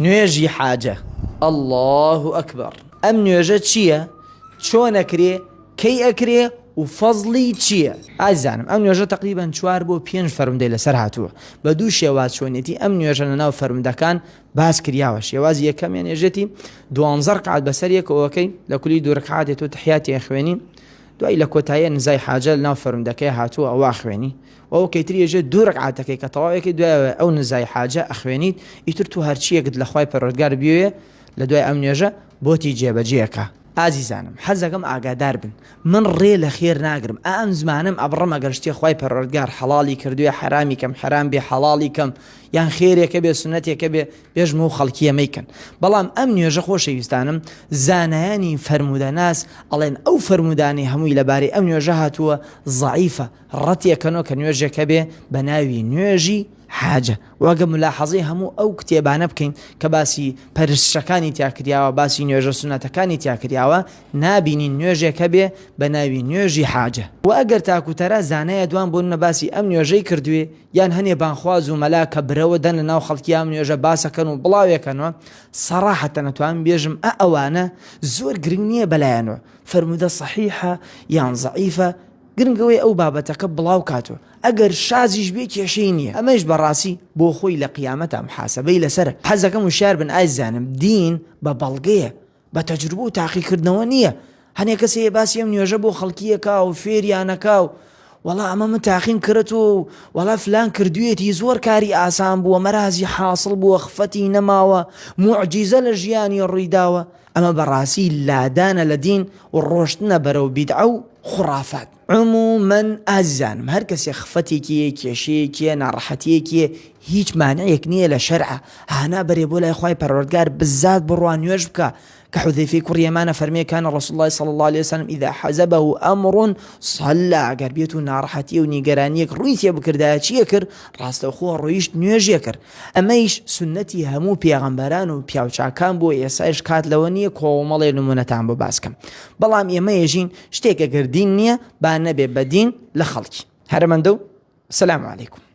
نوێژی حاجە. اللە اکبر ئەم نوێژە چییە؟ چۆن ئەکرێ؟ کەی ئەکرێ؟ و فەزڵی چییە؟ ئازیزانم ئەم نوێژە تەقریبەن چوار بۆ پێنج فەرموودەی لەسەر هاتووە بە دوو شێواز چۆنیەتی ئەم نوێژە لەناو فەرموودەکان باس کریاوە شێوازی یەکەمیان ێژێتی دوانزە ڕکعات بەسەر یەکەوەکەی لە کولی دوو ڕکعاتێ تۆ تحیاتی ئەخوێنی دوای لە کۆتاییە نزای حاجە لەناو فەرموودەکەی هاتووە ئەوە ئەخوێنی وە ئەو کەیتر یەژێ دوو ڕکعاتەکەی کە تەواوێکی دوایەوە ئەو نزای حاجە ئەخوێنیت ئیتر تو هەرچیەکت لە خوای پەروەردگار بیەوێ لە دوای ئەم نوێژە بۆتی جێبەجێ کە. ئازیزانم حەزەکەم ئاگادار بن من ڕێ لە خێر ناگرم ئا ئەم زمانەم ئەبڕم ئەگەر شتێ خوای پەروەردگار حەڵاڵی کردوێ حەرامی کەم حەرام بێ حەڵاڵی کەم یان خێرێکە بێ سوننەتێکە بێ بێژم و خەڵکیە مەیکەن بەڵام ئەم نوێژە خۆشەویستانم زانایانی فەرموودەناس ئەڵێن ئەو فەرموودانەی هەمووی لەبارەی ئەم نوێژە هاتووە زەعیفە ڕەتیەکەنۆ کە نوێژێک هەبێ بە ناوی نوێژی حاجە وە گەر مولاحەزەی هەموو ئەو کتێبانە بکەین کە باسی پەرستشەکانی تیا کریاوە باسی نوێژە سوننەتەکانی تیا کریاوە نابینین نوێژێک هەبێ بە ناوی نوێژی حاجە وە ئەگەر تاک و تەرا زانایە دوان بۆ نمونە باسی ئەم نوێژەی کردوێ یان هەنێ بانخواز و مەلا کە برەوە دەن لە ناو خەڵکی ئەم نوێژە باسەکەن و بڵاوێکەنەوە سەڕاحەتەن ئەتوانم بێژم ئە ئەوانە زۆر گرنگ نییە بەلایانەوە فەرموودە سەحیحە یان زەعیفە گرنگ ئەوەیە ئەو بابەتەکە بڵاو کاتەوە ئەگەر شازیش بێ کێشەی نییە ئەمەیش بەڕاستی بۆ خۆی لە قیامەتا محاسەبەی لەسەرە حەزەکەم وشیار بن ئازیزانم دین بە بەڵگەیە بە تەجروبە و تاقیکردنەوە نییە هەنێ کەس هەیە باسی ئەم نوێژە بۆ خەڵکیەکا و فێریانەکا و وەڵا ئەمە من تاقیم کرەتەوە و وەڵا فلان کردوێتی زۆر کاری ئاسان بووە مەرازی حاصل بووە خفەتی نەماوە موعجیزە لە ژیانی ڕوویداوە ئەمە بەڕاستی لادانە لە دین و ڕۆشتنە بەرەو بیدعە و خوڕافات. عموما ئازیزانم هەر کەسێ خفەتێکی هەیە کێشەیەکی هەیە ناڕەحەتیەکی هەیە هیچ مانعێک نییە لە شەرعا هانا بەرێ بۆ لای خوای پەروەردگار بزات بڕوا نوێژ بکا کە حذیفەی کوڕی یەمانە فەرمێ کان رسول الله صلی الله علیه وسلم اذا حزبه امر صلى ئەگەر بێت و ناڕەحەتی و نیگەرانیەک ڕووی تێ بکردایە چیە کرد ڕاستەوخۆ ڕۆیشت نوێژێ کرد ئەمەیش سوننەتی هەموو پێغەمبەران و پیاوچاکان بووە ئێستایش کات لەوە نییە کۆمەڵێ نمونەتان بۆ باس کەم بەڵام ئێمە ێژین شتێک ئەگەر دین نییە با نەبێ بە دین لە خەڵکی هەرەمەندە و سلام علیکم.